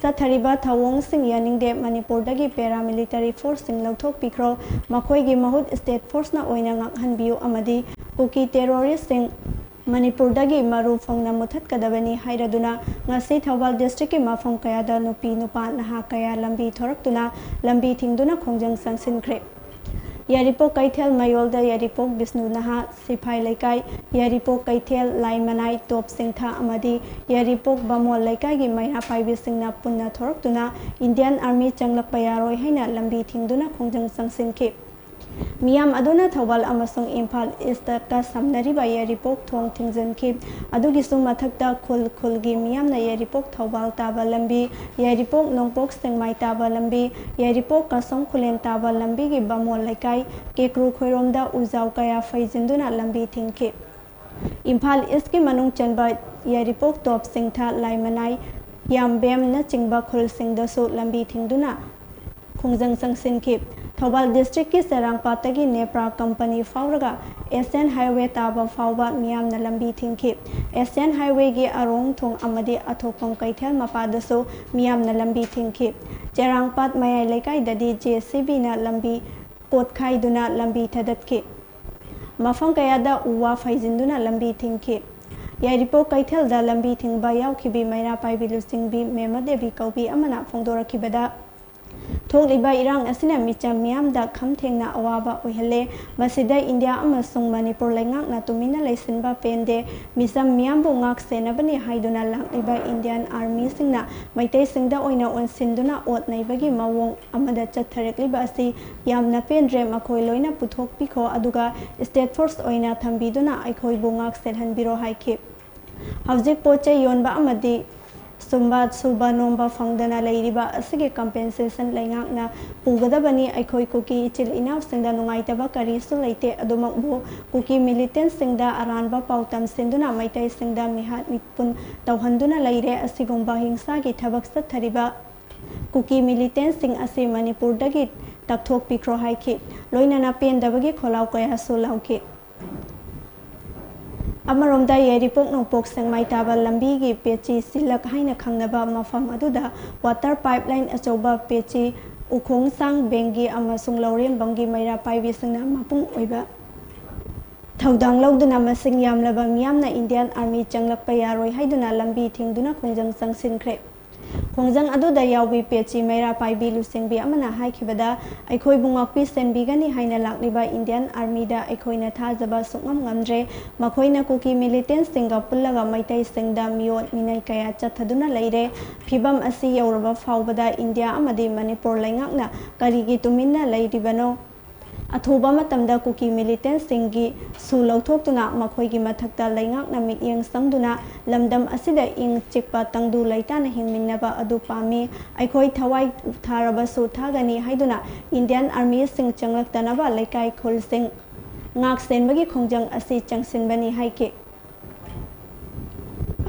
ꯆꯠꯊꯔꯤꯕ ꯊꯧꯑꯣꯡꯁꯤꯡ ꯌꯥꯅꯤꯡꯗꯦ꯫ ꯃꯅꯤꯄꯨꯔꯗꯒꯤ ꯄꯦꯔꯥꯃꯤꯂꯤꯇꯔꯤ ꯐꯣꯔꯁꯁꯤꯡ ꯂꯧꯊꯣꯛꯄꯤꯈ꯭ꯔꯣ꯫ ꯃꯈꯣꯏꯒꯤ ꯃꯍꯨꯠ ꯁ꯭ꯇꯦꯠ ꯐꯣꯔꯁꯅ ꯑꯣꯏꯅ ꯉꯥꯛꯍꯟꯕꯤꯌꯨ ꯑꯃꯗꯤ ꯀꯨꯀꯤ ꯇꯦꯔꯣꯔꯤꯁꯁꯤꯡ ꯃꯅꯤꯄꯨꯔꯗꯒꯤ ꯃꯔꯨ ꯐꯪꯅ ꯃꯨꯊꯠꯀꯗꯕꯅꯤ ꯍꯥꯏꯔꯗꯨꯅ ꯉꯁꯤ ꯊꯧꯕꯥꯜ ꯗꯤꯁꯇ꯭ꯔꯤꯛꯀꯤ ꯃꯐꯝ ꯀꯌꯥꯗ ꯅꯨꯄꯤ ꯅꯨꯄꯥ ꯅꯍꯥ ꯀꯌꯥ ꯂꯝꯕꯤ ꯊꯣꯔꯛꯇꯨꯅ ꯂꯝꯕꯤ ꯊꯤꯡꯗꯨꯅ ꯈꯣꯡꯖꯪ ꯆꯪꯁꯤꯟꯈ꯭ꯔꯦ꯫ ꯌꯥꯏꯔꯤꯄꯣꯛ ꯀꯩꯊꯦꯜ ꯃꯌꯣꯜꯗ ꯌꯥꯏꯔꯤꯄꯣꯛ ꯕꯤꯁꯅꯨ ꯅꯍꯥ ꯁꯤꯐꯥꯏ ꯂꯩꯀꯥꯏ, ꯌꯥꯏꯔꯤꯄꯣꯛ ꯀꯩꯊꯦꯜ ꯂꯥꯏꯃꯅꯥꯏ ꯇꯣꯞ ꯁꯤꯡꯊꯥ ꯑꯃꯗꯤ ꯌꯥꯏꯔꯤꯄꯣꯛ ꯕꯥꯃꯣꯟ ꯂꯩꯀꯥꯏꯒꯤ ꯃꯩꯔꯥ ꯄꯥꯏꯕꯤꯁꯤꯡꯅ ꯄꯨꯟꯅ ꯊꯣꯔꯛꯇꯨꯅ ꯏꯟꯗꯤꯌꯥꯟ ꯑꯥꯔꯃꯤ ꯆꯪꯂꯛꯄ ꯌꯥꯔꯣꯏ ꯍꯥꯏꯅ ꯂꯝꯕꯤ ꯊꯤꯡꯗꯨꯅ ꯈꯣꯡꯖꯪ ꯆꯪꯁꯤꯟꯈꯤ꯫ ꯃꯤꯌꯥꯝ ꯑꯗꯨꯅ ꯊꯧꯕꯥꯜ ꯑꯃꯁꯨꯡ ꯏꯝꯐꯥꯜ ꯏꯁꯇꯀ ꯁꯝꯅꯔꯤꯕ ꯌꯥꯏꯔꯤꯄꯣꯛ ꯊꯣꯡ ꯊꯤꯡꯖꯤꯟꯈꯤ꯫ ꯑꯗꯨꯒꯤꯁꯨ ꯃꯊꯛꯇ ꯈꯨꯜ ꯈꯨꯜꯒꯤ ꯃꯤꯌꯥꯝꯅ ꯌꯥꯏꯔꯤꯄꯣꯛ ꯊꯧꯕꯥꯜ ꯇꯥꯕ ꯂꯝꯕꯤ, ꯌꯥꯏꯔꯤꯄꯣꯛ ꯅꯣꯡꯄꯣꯛ ꯁꯦꯛꯃꯥꯏ ꯇꯥꯕ ꯂꯝꯕꯤ, ꯌꯥꯏꯔꯤꯄꯣꯛ ꯀꯁꯣꯝ ꯈꯨꯂꯦꯟ ꯇꯥꯕ ꯂꯝꯕꯤꯒꯤ ꯕꯥꯃꯣꯟ ꯂꯩꯀꯥꯏ, ꯀꯦꯀ꯭ꯔꯨ ꯈꯣꯏꯔꯣꯝꯗ ꯎꯖꯥꯎ ꯀꯌꯥ ꯐꯩꯖꯤꯟꯗꯨꯅ ꯂꯝꯕꯤ ꯊꯤꯡꯈꯤ꯫ ꯏꯝꯐꯥꯜ ꯏꯁꯀꯤ ꯃꯅꯨꯡ ꯆꯟꯕ ꯌꯥꯏꯔꯤꯄꯣꯛ ꯇꯣꯞ ꯁꯤꯡꯊꯥ ꯂꯥꯏꯃꯅꯥꯏ ꯌꯥꯝꯕꯦꯝꯅꯆꯤꯡꯕ ꯈꯨꯜꯁꯤꯡꯗꯁꯨ ꯂꯝꯕꯤ ꯊꯤꯡꯗꯨꯅ ꯈꯣꯡꯖꯪ ꯆꯪꯁꯤꯟꯈꯤ꯫ ꯊꯧꯕꯥꯜ ꯗꯤꯁꯇ꯭ꯔꯤꯛꯀꯤ ꯆꯦꯔꯥꯡꯄꯥꯠꯇꯒꯤ ꯅꯦꯄ꯭ꯔꯥ ꯀꯝꯄꯅꯤ ꯐꯥꯎꯔꯒ ꯑꯦꯁꯤꯌꯥꯟ ꯍꯥꯏꯋꯦ ꯇꯥꯕ ꯐꯥꯎꯕ ꯃꯤꯌꯥꯝꯅ ꯂꯝꯕꯤ ꯊꯤꯡꯈꯤ꯫ ꯑꯦꯁꯤꯌꯥꯟ ꯍꯥꯏꯋꯦꯒꯤ ꯑꯔꯣꯡ ꯊꯣꯡ ꯑꯃꯗꯤ ꯑꯊꯣꯛꯄꯝ ꯀꯩꯊꯦꯜ ꯃꯄꯥꯗꯁꯨ ꯃꯤꯌꯥꯝꯅ ꯂꯝꯕꯤ ꯊꯤꯡꯈꯤ꯫ ꯆꯦꯔꯥꯡꯄꯥꯠ ꯃꯌꯥꯏ ꯂꯩꯀꯥꯏꯗꯗꯤ ꯖꯦ ꯁꯤ ꯕꯤꯅ ꯂꯝꯕꯤ ꯀꯣꯠꯈꯥꯏꯗꯨꯅ ꯂꯝꯕꯤ ꯊꯗꯠꯈꯤ꯫ ꯃꯐꯝ ꯀꯌꯥꯗ ꯎ ꯋꯥ ꯐꯩꯖꯤꯟꯗꯨꯅ ꯂꯝꯕꯤ ꯊꯤꯡꯈꯤ꯫ ꯌꯥꯏꯔꯤꯄꯣꯛ ꯀꯩꯊꯦꯜꯗ ꯂꯝꯕꯤ ꯊꯤꯡꯕ ꯌꯥꯎꯈꯤꯕꯤ ꯃꯩꯔꯥ ꯄꯥꯏꯕꯤ ꯂꯨꯆꯤꯡꯕꯤ ꯃꯦꯃ ꯗꯦꯕꯤ ꯀꯧꯕꯤ ꯑꯃꯅ ꯐꯣꯡꯗꯣꯔꯛꯈꯤꯕꯗ, ꯊꯣꯛꯂꯤꯕ ꯏꯔꯥꯡ ꯑꯁꯤꯅ ꯃꯤꯆꯝ ꯃꯤꯌꯥꯝꯗ ꯈꯝ ꯊꯦꯡꯅ ꯑꯋꯥꯕ ꯑꯣꯏꯍꯜꯂꯦ꯫ ꯃꯁꯤꯗ ꯏꯟꯗꯤꯌꯥ ꯑꯃꯁꯨꯡ ꯃꯅꯤꯄꯨꯔ ꯂꯩꯉꯥꯛꯅ ꯇꯨꯃꯤꯟꯅ ꯂꯩꯁꯤꯟꯕ ꯄꯦꯟꯗꯦ꯫ ꯃꯤꯆꯝ ꯃꯤꯌꯥꯝꯕꯨ ꯉꯥꯛ ꯁꯦꯟꯅꯕꯅꯤ ꯍꯥꯏꯗꯨꯅ ꯂꯥꯛꯂꯤꯕ ꯏꯟꯗꯤꯌꯥꯟ ꯑꯥꯔꯃꯤꯁꯤꯡꯅ ꯃꯩꯇꯩꯁꯤꯡꯗ ꯑꯣꯏꯅ ꯑꯣꯟꯁꯤꯟꯗꯨꯅ ꯑꯣꯠ ꯅꯩꯕꯒꯤ ꯃꯑꯣꯡ ꯑꯃꯗ ꯆꯠꯊꯔꯛꯂꯤꯕ ꯑꯁꯤ ꯌꯥꯝꯅ ꯄꯦꯟꯗ꯭ꯔꯦ꯫ ꯃꯈꯣꯏ ꯂꯣꯏꯅ ꯄꯨꯊꯣꯛꯄꯤꯈꯣ, ꯑꯗꯨꯒ ꯁ꯭ꯇꯦꯠ ꯐꯣꯔꯁ ꯑꯣꯏꯅ ꯊꯝꯕꯤꯗꯨꯅ ꯑꯩꯈꯣꯏꯕꯨ ꯉꯥꯛ ꯁꯦꯜꯍꯟꯕꯤꯔꯣ ꯍꯥꯏꯈꯤ꯫ ꯍꯧꯖꯤꯛ ꯄꯣꯠ ꯆꯩ ꯌꯣꯟꯕ ꯑꯃꯗꯤ ꯁꯨꯝꯕ ꯁꯨꯕ ꯅꯣꯝꯕ ꯐꯪꯗꯅ ꯂꯩꯔꯤꯕ ꯑꯁꯤꯒꯤ ꯀꯝꯄꯦꯟꯁꯦꯁꯟ ꯂꯩꯉꯥꯛꯅ ꯄꯨꯒꯗꯕꯅꯤ꯫ ꯑꯩꯈꯣꯏ ꯀꯨꯀꯤ ꯏꯆꯤꯜ ꯏꯅꯥꯎꯁꯤꯡꯗ ꯅꯨꯡꯉꯥꯏꯇꯕ ꯀꯔꯤꯁꯨ ꯂꯩꯇꯦ꯫ ꯑꯗꯨꯃꯛꯕꯨ ꯀꯨꯀꯤ ꯃꯤꯂꯤꯇꯦꯟꯁꯤꯡꯗ ꯑꯔꯥꯟꯕ ꯄꯥꯎ ꯇꯝꯁꯤꯟꯗꯨꯅ ꯃꯩꯇꯩꯁꯤꯡꯗ ꯃꯤꯍꯥꯠ ꯃꯤꯄꯨꯟ ꯇꯧꯍꯟꯗꯨꯅ ꯂꯩꯔꯦ꯫ ꯑꯁꯤꯒꯨꯝꯕ ꯍꯤꯡꯁꯥꯒꯤ ꯊꯕꯛ ꯆꯠꯊꯔꯤꯕ ꯀꯨꯀꯤ ꯃꯤꯂꯤꯇꯦꯟꯁꯤꯡ ꯑꯁꯤ ꯃꯅꯤꯄꯨꯔꯗꯒꯤ ꯇꯛꯊꯣꯛꯄꯤꯈ꯭ꯔꯣ ꯍꯥꯏꯈꯤ꯫ ꯂꯣꯏꯅꯅ ꯄꯦꯟꯗꯕꯒꯤ ꯈꯣꯜꯂꯥꯎ ꯀꯌꯥꯁꯨ ꯂꯥꯎꯈꯤ꯫ ꯑꯃꯔꯣꯝꯗ ꯌꯥꯏꯔꯤꯄꯣꯛ ꯅꯣꯡꯄꯣꯛ ꯁꯦꯛꯃꯥꯏ ꯇꯥꯕ ꯂꯝꯕꯤꯒꯤ ꯄꯦꯆꯤ ꯁꯤꯜꯂꯛ ꯍꯥꯏꯅ ꯈꯪꯅꯕ ꯃꯐꯝ ꯑꯗꯨꯗ ꯋꯥꯇꯔ ꯄꯥꯏꯞ ꯂꯥꯏꯟ ꯑꯆꯧꯕ ꯄꯦꯆꯤ ꯎꯈꯣꯡ ꯁꯥꯡ ꯕꯦꯡꯒꯤ ꯑꯃꯁꯨꯡ ꯂꯧꯔꯦꯝꯕꯝꯒꯤ ꯃꯩꯔꯥ ꯄꯥꯏꯕꯤꯁꯤꯡꯅ ꯃꯄꯨꯡ ꯑꯣꯏꯕ ꯊꯧꯗꯥꯡ ꯂꯧꯗꯨꯅ ꯃꯁꯤꯡ ꯌꯥꯝꯂꯕ ꯃꯤꯌꯥꯝꯅ ꯏꯟꯗꯤꯌꯥꯟ ꯑꯥꯔꯃꯤ ꯆꯪꯂꯛꯄ ꯌꯥꯔꯣꯏ ꯍꯥꯏꯗꯨꯅ ꯂꯝꯕꯤ ꯊꯤꯡꯗꯨꯅ ꯈꯣꯡꯖꯪ ꯆꯪꯁꯤꯟꯈ꯭ꯔꯦ꯫ ꯈꯣꯡꯖꯪ ꯑꯗꯨꯗ ꯌꯥꯎꯕꯤ ꯄꯦꯆꯤ ꯃꯩꯔꯥ ꯄꯥꯏꯕꯤ ꯂꯨꯆꯤꯡꯕꯤ ꯑꯃꯅ ꯍꯥꯏꯈꯤꯕꯗ, ꯑꯩꯈꯣꯏꯕꯨ ꯉꯥꯛꯄꯤ ꯁꯦꯟꯕꯤꯒꯅꯤ ꯍꯥꯏꯅ ꯂꯥꯛꯂꯤꯕ ꯏꯟꯗꯤꯌꯥꯟ ꯑꯥꯔꯃꯤꯗ ꯑꯩꯈꯣꯏꯅ ꯊꯥꯖꯕ ꯁꯨꯛꯉꯝ ꯉꯝꯗ꯭ꯔꯦ꯫ ꯃꯈꯣꯏꯅ ꯀꯨꯀꯤ ꯃꯤꯂꯤꯇꯦꯟꯁꯤꯡꯒ ꯄꯨꯜꯂꯒ ꯃꯩꯇꯩꯁꯤꯡꯗ ꯃꯤꯑꯣꯠ ꯃꯤꯅꯩ ꯀꯌꯥ ꯆꯠꯊꯗꯨꯅ ꯂꯩꯔꯦ꯫ ꯐꯤꯕꯝ ꯑꯁꯤ ꯌꯧꯔꯕ ꯐꯥꯎꯕꯗ ꯏꯟꯗꯤꯌꯥ ꯑꯃꯗꯤ ꯃꯅꯤꯄꯨꯔ ꯂꯩꯉꯥꯛꯅ ꯀꯔꯤꯒꯤ ꯇꯨꯃꯤꯟꯅ ꯂꯩꯔꯤꯕꯅꯣ? ꯑꯊꯨꯕ ꯃꯇꯝꯗ ꯀꯨꯀꯤ ꯃꯤꯂꯤꯇꯦꯟꯁꯤꯡꯒꯤ ꯁꯨ ꯂꯧꯊꯣꯛꯇꯨꯅ ꯃꯈꯣꯏꯒꯤ ꯃꯊꯛꯇ ꯂꯩꯉꯥꯛꯅ ꯃꯤꯠꯌꯦꯡ ꯆꯪꯗꯨꯅ ꯂꯝꯗꯝ ꯑꯁꯤꯗ ꯏꯪ ꯆꯤꯛꯄ ꯇꯪꯗꯨ ꯂꯩꯇꯥꯅ ꯍꯤꯡꯃꯤꯟꯅꯕ ꯑꯗꯨ ꯄꯥꯝꯃꯤ꯫ ꯑꯩꯈꯣꯏ ꯊꯋꯥꯏ ꯊꯥꯔꯕꯁꯨ ꯊꯥꯒꯅꯤ ꯍꯥꯏꯗꯨꯅ ꯏꯟꯗꯤꯌꯥꯟ ꯑꯥꯔꯃꯤꯁꯤꯡ ꯆꯪꯂꯛꯇꯅꯕ ꯂꯩꯀꯥꯏ ꯈꯨꯜꯁꯤꯡ ꯉꯥꯛ ꯁꯦꯟꯕꯒꯤ ꯈꯣꯡꯖꯪ ꯑꯁꯤ ꯆꯪꯁꯤꯟꯕꯅꯤ ꯍꯥꯏꯈꯤ꯫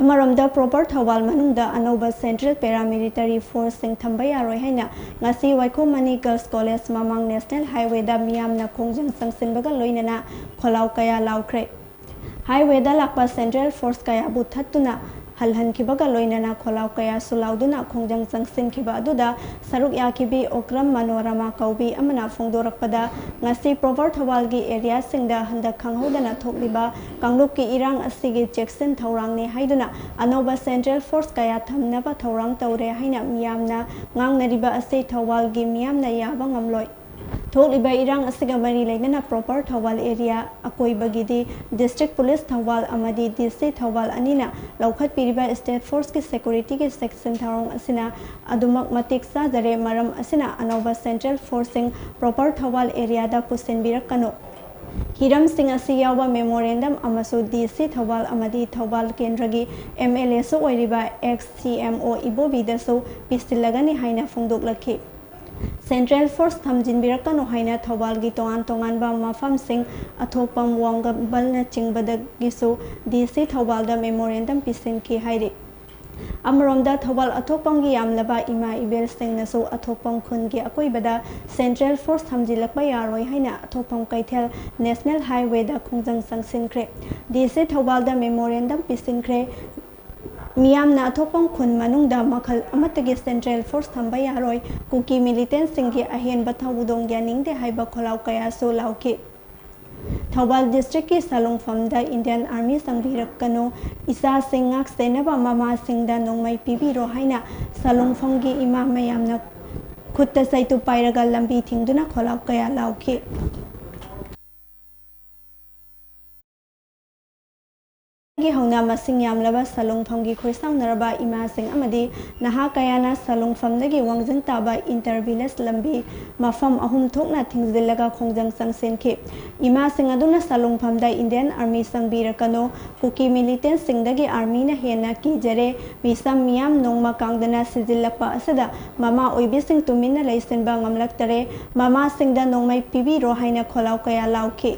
ꯑꯃꯔꯣꯝꯗ ꯄ꯭ꯔꯣꯄꯔ ꯊꯧꯕꯥꯜ ꯃꯅꯨꯡꯗ ꯑꯅꯧꯕ ꯁꯦꯟꯇ꯭ꯔꯦꯜ ꯄꯦꯔꯥꯃꯤꯂꯤꯇꯔꯤ ꯐꯣꯔꯁꯁꯤꯡ ꯊꯝꯕ ꯌꯥꯔꯣꯏ ꯍꯥꯏꯅ ꯉꯁꯤ ꯋꯥꯏꯈꯣꯝ ꯃꯅꯤ ꯒꯔꯜꯁ ꯀꯣꯂꯦꯖ ꯃꯃꯥꯡ ꯅꯦꯁꯅꯦꯜ ꯍꯥꯏꯋꯦꯗ ꯃꯤꯌꯥꯝꯅ ꯈꯣꯡꯖꯪ ꯆꯪꯁꯤꯟꯕꯒ ꯂꯣꯏꯅꯅ ꯈꯣꯜꯂꯥꯎ ꯀꯌꯥ ꯂꯥꯎꯈ꯭ꯔꯦ꯫ ꯍꯥꯏꯋꯦꯗ ꯂꯥꯛꯄ ꯁꯦꯟꯇ꯭ꯔꯦꯜ ꯐꯣꯔꯁ ꯀꯌꯥꯕꯨ ꯊꯠꯇꯨꯅ ꯍꯜꯍꯟꯈꯤꯕꯒ ꯂꯣꯏꯅꯅ ꯈꯣꯜꯂꯥꯎ ꯀꯌꯥꯁꯨ ꯂꯥꯎꯗꯨꯅ ꯈꯣꯡꯖꯪ ꯆꯪꯁꯤꯟꯈꯤꯕ ꯑꯗꯨꯗ ꯁꯔꯨꯛ ꯌꯥꯈꯤꯕꯤ ꯑꯣꯀ꯭ꯔꯝ ꯃꯅꯣꯔꯃꯥ ꯀꯧꯕꯤ ꯑꯃꯅ ꯐꯣꯡꯗꯣꯔꯛꯄꯗ, ꯉꯁꯤ proper ꯊꯧꯕꯥꯜꯒꯤ area ꯁꯤꯡꯗ ꯍꯟꯗꯛ ꯈꯪꯍꯧꯗꯅ ꯊꯣꯛꯂꯤꯕ ꯀꯥꯡꯂꯨꯞꯀꯤ ꯏꯔꯥꯡ ꯑꯁꯤꯒꯤ ꯆꯦꯛꯁꯤꯟ ꯊꯧꯔꯥꯡꯅꯤ ꯍꯥꯏꯗꯨꯅ ꯑꯅꯧꯕ central force ꯀꯌꯥ ꯊꯝꯅꯕ ꯊꯧꯔꯥꯡ ꯇꯧꯔꯦ ꯍꯥꯏꯅ ꯃꯤꯌꯥꯝꯅ ꯉꯥꯡꯅꯔꯤꯕ ꯑꯁꯤ ꯊꯧꯕꯥꯜꯒꯤ ꯃꯤꯌꯥꯝꯅ ꯌꯥꯕ ꯉꯝꯂꯣꯏ꯫ ꯊꯣꯛꯂꯤꯕ ꯏꯔꯥꯡ ꯑꯁꯤꯒ ꯃꯔꯤ ꯂꯩꯅꯅ proper Thoubal area ꯑꯀꯣꯏꯕꯒꯤꯗꯤ district police Thoubal ꯑꯃꯗꯤ D C ꯊꯧꯕꯥꯜ ꯑꯅꯤꯅ ꯂꯧꯈꯠꯄꯤꯔꯤꯕ state force ꯀꯤ security ꯒꯤ ꯆꯦꯛꯁꯤꯟ ꯊꯧꯔꯥꯡ ꯑꯁꯤꯅ ꯑꯗꯨꯃꯛ ꯃꯇꯤꯛ ꯆꯥꯗꯔꯦ꯫ ꯃꯔꯝ ꯑꯁꯤꯅ ꯑꯅꯧꯕ central force ꯁꯤꯡ proper ꯊꯧꯕꯥꯜ area ꯗ ꯄꯨꯁꯤꯟꯕꯤꯔꯛꯀꯅꯨ꯫ ꯍꯤꯔꯝꯁꯤꯡ ꯑꯁꯤ ꯌꯥꯎꯕ memorandum ꯑꯃꯁꯨ D C ꯊꯧꯕꯥꯜ ꯑꯃꯗꯤ ꯊꯧꯕꯥꯜ ꯀꯦꯟꯗ꯭ꯔꯒꯤ M L A ꯁꯨ ꯑꯣꯏꯔꯤꯕ ex C M O ꯏꯕꯣꯕꯤꯗꯁꯨ ꯄꯤꯁꯤꯜꯂꯒꯅꯤ ꯍꯥꯏꯅ ꯐꯣꯡꯗꯣꯛꯂꯛꯈꯤ꯫ Central force ꯊꯝꯖꯤꯟꯕꯤꯔꯛꯀꯅꯨ ꯍꯥꯏꯅ ꯊꯧꯕꯥꯜꯒꯤ ꯇꯣꯉꯥꯟ ꯇꯣꯉꯥꯟꯕ ꯃꯐꯝꯁꯤꯡ, ꯑꯊꯣꯛꯄꯝ, ꯋꯥꯡꯒꯝꯕꯜꯅꯆꯤꯡꯕꯗꯒꯤꯁꯨ D C ꯊꯧꯕꯥꯜꯗ memorandum ꯄꯤꯁꯤꯟꯈꯤ ꯍꯥꯏꯔꯤ꯫ ꯑꯃꯔꯣꯝꯗ ꯊꯧꯕꯥꯜ ꯑꯊꯣꯛꯄꯝꯒꯤ ꯌꯥꯝꯂꯕ ꯏꯃꯥ ꯏꯕꯦꯜꯁꯤꯡꯅꯁꯨ ꯑꯊꯣꯛꯄꯝ ꯈꯨꯟꯒꯤ ꯑꯀꯣꯏꯕꯗ central force ꯊꯝꯖꯤꯜꯂꯛꯄ ꯌꯥꯔꯣꯏ ꯍꯥꯏꯅ ꯑꯊꯣꯛꯄꯝ ꯀꯩꯊꯦꯜ national highway ꯗ ꯈꯣꯡꯖꯪ ꯆꯪꯁꯤꯟꯈ꯭ꯔꯦ꯫ D C ꯊꯧꯕꯥꯜꯗ memorandum ꯄꯤꯁꯤꯟꯈ꯭ꯔꯦ꯫ ꯃꯤꯌꯥꯝꯅ ꯑꯊꯣꯛꯄꯝ ꯈꯨꯟ ꯃꯅꯨꯡꯗ ꯃꯈꯜ ꯑꯃꯠꯇꯒꯤ central force ꯊꯝꯕ ꯌꯥꯔꯣꯏ꯫ ꯀꯨꯀꯤ militant ꯁꯤꯡꯒꯤ ꯑꯍꯦꯟꯕ ꯊꯧꯗꯣꯡ ꯌꯥꯅꯤꯡꯗꯦ ꯍꯥꯏꯕ ꯈꯣꯜꯂꯥꯎ ꯀꯌꯥꯁꯨ ꯂꯥꯎꯈꯤ꯫ ꯊꯧꯕꯥꯜ district ꯀꯤ ꯁꯂꯨꯡꯐꯝꯗ Indian Army ꯆꯪꯕꯤꯔꯛꯀꯅꯨ, ꯏꯆꯥꯁꯤꯡ ꯉꯥꯛꯁꯦꯟꯅꯕ ꯃꯃꯥꯁꯤꯡꯗ ꯅꯣꯡꯃꯩ ꯄꯤꯕꯤꯔꯣ ꯍꯥꯏꯅ ꯁꯂꯨꯡꯐꯝꯒꯤ ꯏꯃꯥ ꯃꯌꯥꯝꯅ ꯈꯨꯠꯇ ꯆꯩꯇꯨꯞ ꯄꯥꯏꯔꯒ ꯂꯝꯕꯤ ꯊꯤꯡꯗꯨꯅ ꯈꯣꯜꯂꯥꯎ ꯀꯌꯥ ꯂꯥꯎꯈꯤ꯫ ꯒꯤ ꯍꯧꯅ ꯃꯁꯤꯡ ꯌꯥꯝꯂꯕ ꯁꯂꯨꯡꯐꯝꯒꯤ ꯈꯣꯏꯁꯥꯎꯅꯔꯕ ꯏꯃꯥꯁꯤꯡ ꯑꯃꯗꯤ ꯅꯍꯥ ꯀꯌꯥꯅ ꯁꯂꯨꯡꯐꯝꯗꯒꯤ ꯋꯥꯡꯖꯤꯡ ꯇꯥꯕ inter village ꯂꯝꯕꯤ ꯃꯐꯝ ꯑꯍꯨꯝ ꯊꯣꯛꯅ ꯊꯤꯡꯖꯤꯜꯂꯒ ꯈꯣꯡꯖꯪ ꯆꯪꯁꯤꯟꯈꯤ꯫ ꯏꯃꯥꯁꯤꯡ ꯑꯗꯨꯅ ꯁꯂꯨꯡꯐꯝꯗ Indian Army ꯆꯪꯕꯤꯔꯛꯀꯅꯨ, ꯀꯨꯀꯤ militant ꯁꯤꯡꯗꯒꯤ army ꯅ ꯍꯦꯟꯅ ꯀꯤꯖꯔꯦ, ꯃꯤꯆꯝ ꯃꯤꯌꯥꯝ ꯅꯣꯡꯃ ꯀꯥꯡꯗꯅ ꯁꯤꯖꯤꯜꯂꯛꯄ ꯑꯁꯤꯗ ꯃꯃꯥ ꯑꯣꯏꯕꯤꯁꯤꯡ ꯇꯨꯃꯤꯟꯅ ꯂꯩꯁꯤꯟꯕ ꯉꯝꯂꯛꯇꯔꯦ, ꯃꯃꯥꯁꯤꯡꯗ ꯅꯣꯡꯃꯩ ꯄꯤꯕꯤꯔꯣ ꯍꯥꯏꯅ ꯈꯣꯜꯂꯥꯎ ꯀꯌꯥ ꯂꯥꯎꯈꯤ꯫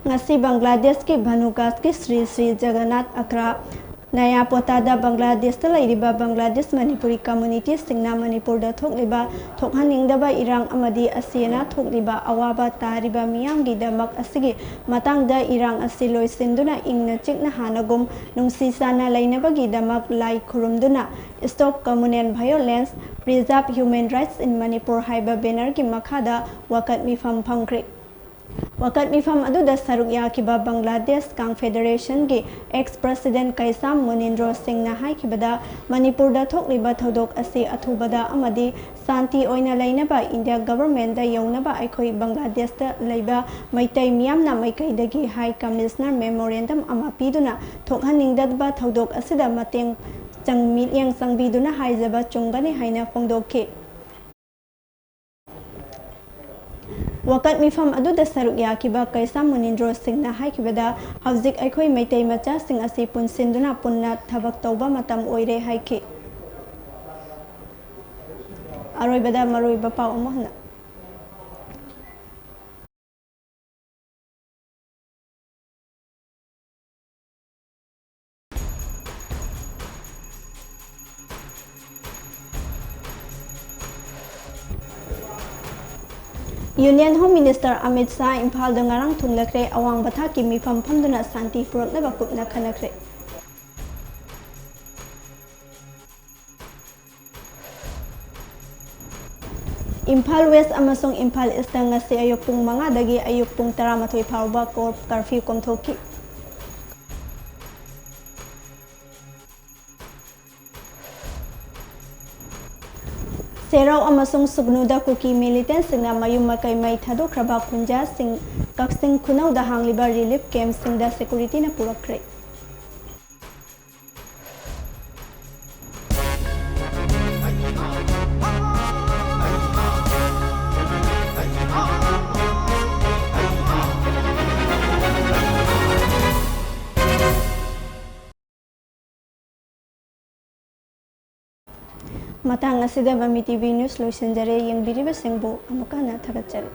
ꯉꯁꯤ ꯕꯪꯒ꯭ꯂꯥꯗꯦꯁꯀꯤ ꯚꯥꯅꯨꯒꯥꯁꯀꯤ ꯁ꯭ꯔꯤ ꯁ꯭ꯔꯤ ꯖꯒꯟꯅꯥꯊ ꯑꯒ꯭ꯔꯥ ꯅꯌꯥꯄꯣꯇꯥꯗ ꯕꯪꯒ꯭ꯂꯥꯗꯦꯁꯇ ꯂꯩꯔꯤꯕ ꯕꯪꯒ꯭ꯂꯥꯗꯦꯁ ꯃꯅꯤꯄꯨꯔꯤ ꯀꯝꯃ꯭ꯌꯨꯅꯤꯇꯤꯁꯤꯡꯅ ꯃꯅꯤꯄꯨꯔꯗ ꯊꯣꯛꯂꯤꯕ ꯊꯣꯛꯍꯟꯅꯤꯡꯗꯕ ꯏꯔꯥꯡ ꯑꯃꯗꯤ ꯑꯁꯤ ꯑꯅꯥ ꯊꯣꯛꯂꯤꯕ ꯑꯋꯥꯕ ꯇꯥꯔꯤꯕ ꯃꯤꯌꯥꯝꯒꯤꯗꯃꯛ ꯑꯁꯤꯒꯤ ꯃꯇꯥꯡꯗ ꯏꯔꯥꯡ ꯑꯁꯤ ꯂꯣꯏꯁꯤꯟꯗꯨꯅ ꯏꯪꯅ ꯆꯤꯛꯅ ꯍꯥꯟꯅꯒꯨꯝ ꯅꯨꯡꯁꯤ ꯆꯥꯟꯅ ꯂꯩꯅꯕꯒꯤꯗꯃꯛ ꯂꯥꯏ ꯈꯨꯔꯨꯝꯗꯨꯅ Stop Communal Violence, Preserve Human Rights in Manipur ꯍꯥꯏꯕ ꯕꯦꯅꯔꯒꯤ ꯃꯈꯥꯗ ꯋꯥꯀꯠ ꯃꯤꯐꯝ ꯐꯝꯈ꯭ꯔꯦ꯫ ꯋꯥꯀꯠ ꯃꯤꯐꯝ ꯑꯗꯨꯗ ꯁꯔꯨꯛ ꯌꯥꯈꯤꯕ ꯕꯪꯒ꯭ꯂꯥꯗꯦꯁ ꯀꯪꯐꯦꯗꯔꯦꯁꯟꯒꯤ ex president ꯀꯩꯁꯥꯝ ꯃꯨꯅꯤꯟꯗ꯭ꯔꯣ ꯁꯤꯡꯅ ꯍꯥꯏꯈꯤꯕꯗ, ꯃꯅꯤꯄꯨꯔꯗ ꯊꯣꯛꯂꯤꯕ ꯊꯧꯗꯣꯛ ꯑꯁꯤ ꯑꯊꯨꯕꯗ ꯑꯃꯗꯤ ꯁꯥꯟꯇꯤ ꯑꯣꯏꯅ ꯂꯩꯅꯕ ꯏꯟꯗꯤꯌꯥ ꯒꯚꯔꯟꯃꯦꯟꯠꯇ ꯌꯧꯅꯕ ꯑꯩꯈꯣꯏ ꯕꯪꯒ꯭ꯂꯥꯗꯦꯁꯇ ꯂꯩꯕ ꯃꯩꯇꯩ ꯃꯤꯌꯥꯝꯅ ꯃꯥꯏꯀꯩꯗꯒꯤ ꯍꯥꯏ ꯀꯃꯤꯁꯅꯔ ꯃꯦꯃꯣꯔꯦꯟꯗꯝ ꯑꯃ ꯄꯤꯗꯨꯅ ꯊꯣꯛꯍꯟꯅꯤꯡꯗꯕ ꯊꯧꯗꯣꯛ ꯑꯁꯤꯗ ꯃꯇꯦꯡ ꯆꯪ-, ꯃꯤꯠꯌꯦꯡ ꯆꯪꯕꯤꯗꯨꯅ ꯍꯥꯏꯖꯕ ꯆꯨꯝꯒꯅꯤ ꯍꯥꯏꯅ ꯐꯣꯡꯗꯣꯛꯈꯤ꯫ ꯋꯥꯀꯠ ꯃꯤꯐꯝ ꯑꯗꯨꯗ ꯁꯔꯨꯛ ꯌꯥꯈꯤꯕ ꯀꯩꯁꯥꯝ ꯃꯨꯅꯤꯟꯗ꯭ꯔꯣ ꯁꯤꯡꯅ ꯍꯥꯏꯈꯤꯕꯗ, ꯍꯧꯖꯤꯛ ꯑꯩꯈꯣꯏ ꯃꯩꯇꯩ ꯃꯆꯥꯁꯤꯡ ꯑꯁꯤ ꯄꯨꯟꯁꯤꯟꯗꯨꯅ ꯄꯨꯟꯅ ꯊꯕꯛ ꯇꯧꯕ ꯃꯇꯝ ꯑꯣꯏꯔꯦ ꯍꯥꯏꯈꯤ꯫ ꯑꯔꯣꯏꯕꯗ ꯃꯔꯨꯑꯣꯏꯕ ꯄꯥꯎ ꯑꯃꯨꯛ ꯍꯟꯅ꯫ Union Home Minister Amit Shah ꯏꯝꯐꯥꯜꯗ ꯉꯔꯥꯡ ꯊꯨꯡꯂꯈ꯭ꯔꯦ꯫ ꯑꯋꯥꯡꯕ ꯊꯥꯛꯀꯤ ꯃꯤꯐꯝ ꯐꯝꯗꯨꯅ ꯁꯥꯟꯇꯤ ꯄꯨꯔꯛꯅꯕ ꯀꯨꯞꯅ ꯈꯟꯅꯈ꯭ꯔꯦ꯫ ꯏꯝꯐꯥꯜ ꯋꯦꯁ ꯑꯃꯁꯨꯡ ꯏꯝꯐꯥꯜ ꯏꯁꯇ ꯉꯁꯤ ꯑꯌꯨꯛ ꯄꯨꯡ ꯃꯉꯥꯗꯒꯤ ꯑꯌꯨꯛ ꯄꯨꯡ ꯇꯔꯥꯃꯥꯊꯣꯏ ꯐꯥꯎꯕ ꯀꯣꯔꯞ ꯀꯔꯐ꯭ꯌꯨ ꯀꯣꯝꯊꯣꯛꯈꯤ꯫ ꯁꯦꯔꯧ ꯑꯃꯁꯨꯡ ꯁꯨꯒꯅꯨꯗ ꯀꯨꯀꯤ ꯃꯤꯂꯤꯇꯦꯟꯁꯤꯡꯅ ꯃꯌꯨꯝ ꯃꯀꯩ ꯃꯩ ꯊꯥꯗꯣꯛꯈ꯭ꯔꯕ ꯈꯨꯟꯖꯥꯁꯤꯡ ꯀꯛꯆꯤꯡ ꯈꯨꯅꯧꯗ ꯍꯥꯡꯂꯤꯕ ꯔꯤꯂꯤꯐ ꯀꯦꯝꯞꯁꯤꯡꯗ ꯁꯦꯀꯨꯔꯤꯇꯤꯅ ꯄꯨꯔꯛꯈ꯭ꯔꯦ꯫ ꯃꯇꯥꯡ ꯑꯁꯤꯗ ꯕꯃꯤ ꯇꯤ ꯚꯤ ꯅ꯭ꯌꯨꯁ ꯂꯣꯏꯁꯤꯟꯖꯔꯦ꯫ ꯌꯦꯡꯕꯤꯔꯤꯕꯁꯤꯡꯕꯨ ꯑꯃꯨꯛꯀ ꯍꯟꯅ ꯊꯥꯒꯠꯆꯔꯤ꯫